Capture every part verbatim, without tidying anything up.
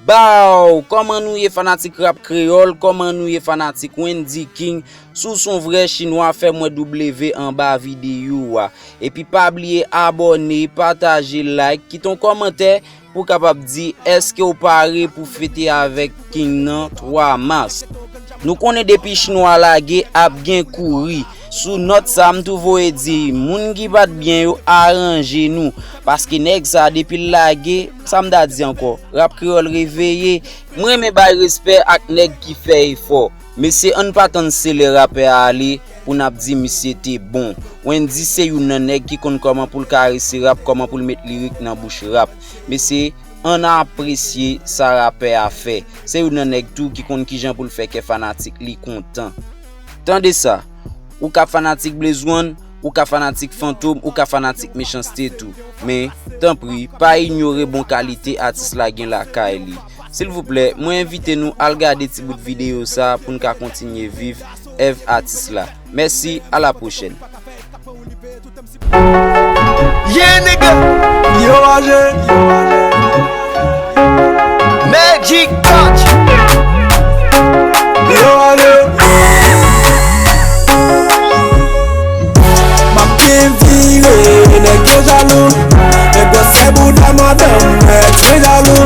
Baw! Kòman nou ye fanatik rap kreyòl? Kòman nou ye fanatik Wendyy King? Si w se yon vrè chinwa, fè m wè W anba videyo a. Epi pa bliye abòne, pataje, like, kite yon kòmantè pou w kapab di èske w pare pou fete avèk King nan twa mas. Nou konnen depi chinwa lage ap gen kouri. Sou nòt sa, m tou voye di moun ki pa t byen yo aranje nou. Paske nèg sa depi l lage, sa m ta di ankò, rap kreyòl reveye. M renmen bay respè ak nèg ki fè efò. Mesye, ann pa tann se lè rapè a ale pou n ap di misye te bon. Wendyy se youn nan nèg ki konn kòman pou l karese rap, kòman pou l met lirik nan bouch rap. Mesye, ann apresye sa rapè a fè. Se youn nan nèg tou ki konn kijan pou l fè kè fanatik li kontan. Tande sa, ou ka fanatik Blaze One, ou ka fanatik Fantom, ou ka fanatik Mechanste tou. Men, tanpri, pa inyore bon kalite atis la gen lakay li. Silvouplè, mwen envite nou al gade ti bout videyo sa pou n ka kontinye viv èv atis la. Mèsi, a la pwochèn. Yeah, nigga. Yo, aje. Magic touch. Yo, aje. M ap byen vire, nèg yo jalou. Nèg yo sè bouda madanm, nèg yo jalou.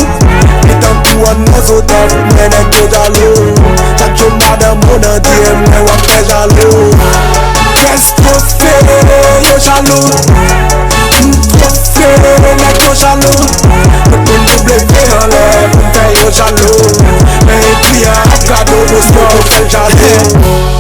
Li tankou annè zotèl, men nèg yo jalou. Chak jou madanm ou nan D M, men w ap fè jalou. Kès kofe, yo jalou. M kofe, nèg yo jalou. Tout moun W anlè, pou m fè yo jalou. Men epi an ap gade w, nou fè l jalou.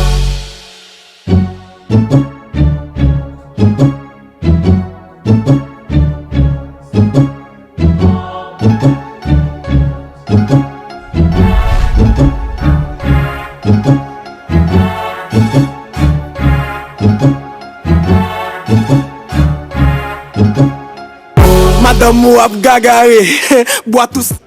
Madanm ou ap gagare, bwa tou.